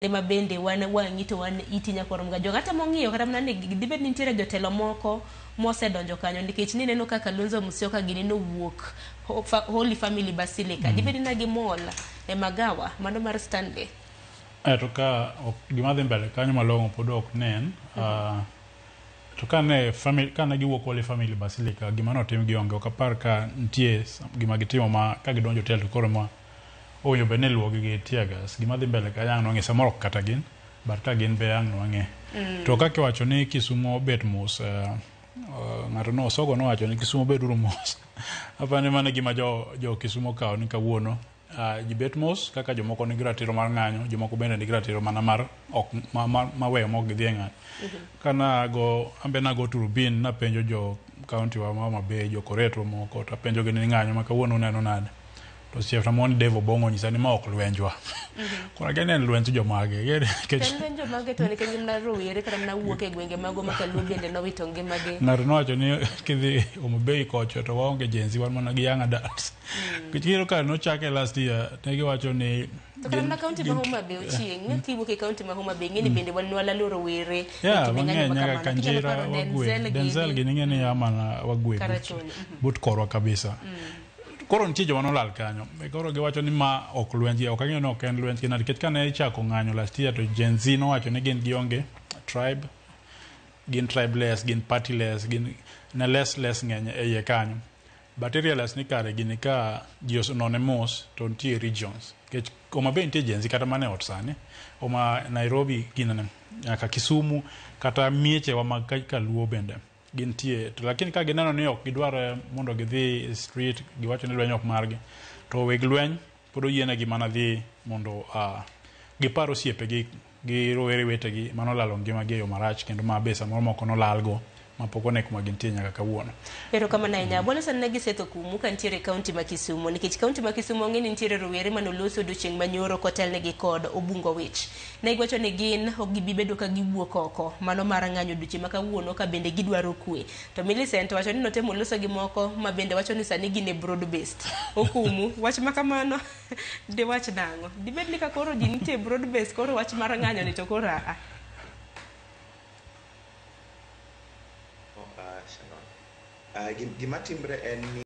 Ma bende wan wang'i to wan iti nyakwar Mgajwang'. Atemo ng'iyo kata mana ni dibed ni nitiere jotelo moko mosedonjo kanyo nikech nineno kaka Kalonzo Musyoka gini nowuok Holy Family Basilica. Dibed ni gimol e magawa mano mar Stanley. To ka gima dhi mbele kanyo malong'o pod ok nen. To kane family kane giwuok Holy Family Basilica, gima notim gi onge, ok apar ka nitie gima gitimo ma ka gidonjo hotel to koro ma owinjo bed ni iluwogi gi tear gas. Gima dhi mbele kanyo ang' nwang'e samoro ok kata gin, but ka gin be ang' nwang'e. To kaka iwacho ni Kisumo bet mos, ng'ato no Osogo nowacho ni Kisumo beduru mos. Aparo ni mano e gima jo Kisumo okawo ni kawuono ji bet mos kaka jomoko nigi ratiro mar ng'anyo, jomoko bende nigi ratiro mana mar ok ma weyo mok gidhi e ng'anyo. Kana go ambe nago turubin napenjo jo kaunti wa ma Homa Bay, jo Koreto moko, tapenjo gi ni ng'anyo ma kawuono uneno nade? To osiepna moro ni Dave Obong'o onyisa ni ma ok lwenjwa. Koro akia ni en lwenj jomage. En lwenj jomage to nikech mana rowere kata mana wuok e gwenge mago ma Kaluo bende nowito ngimagi. Ng'ato nowacho ni kidhi Homa Bay kocho to waonge Gen Z, wan mana gi young adults. Nikech iyudo ka nochake last year, ne giwacho ni To kata mana kaunti ma Homa Bay ochieng', kiwuok e kaunti ma Homa Bay, ing'e ni bende wan walalo rowere e kinde ng'anyo mang'eny ma nyaka kamano. Kinyalo Kanjira paro Wagwe. Denzel Denzel gini. gini ing'e ni ya mana Wagwe Karachuonyo. But korwa kabisa. Koro nitie joma nolal kanyo. Koro giwacho ni ma ok lwenjgi, ok ang'eyo ni ok en lwenjgi nade. Nikech kane ichako ng'anyo last year to Gen Z nowacho ni gin gionge tribe, gin tribeless, gin partyless, gin ne less less ng'eny e iye kanyo. But i realize ni kare gini ka ji osenone mos to nitie regions. Nikech Homa Bay nitie Gen Z kata mana e ot sani. Homa Nairobi ginene, nyaka Kisumu kata miechewa mag Kaluo bende gintie. To lakini ka gineno ni ok gidwar mondo gidhi e street, giwacho ni lweny ok margi, to weg lweny pod oyienegi mana dhi mondo gipar osiepegi gi rowere wetegi manolalo ngimagi e yo marach kendo ma be samoro moko nolalgo mapok one kuma gintie nyaka kawuono. Erokamano ahinya. Bwana sani gisetho kumu ka nitiere e kaunti ma Kisumu nikech kaunti ma Kisumu ong'e ni nitiere rowere manoloso odiochieng' manyoro kotelnegi kod Obungo Wich. Ne giwacho ni gin ok gibi bedo ka giwuok oko mano mar ng'anyo odiochieng' ma kawuono ka bende gidwaro kwe. To Millicent wacho ni notemo loso gi moko ma bende wacho ni sani gin e broad based. Okumu, wach ma kamano diwach nang'o? Dibed ni ka koro ji nitie e broad based koro wach mar ng'anyo ni to koro aa. Sharon. Gima timre en ni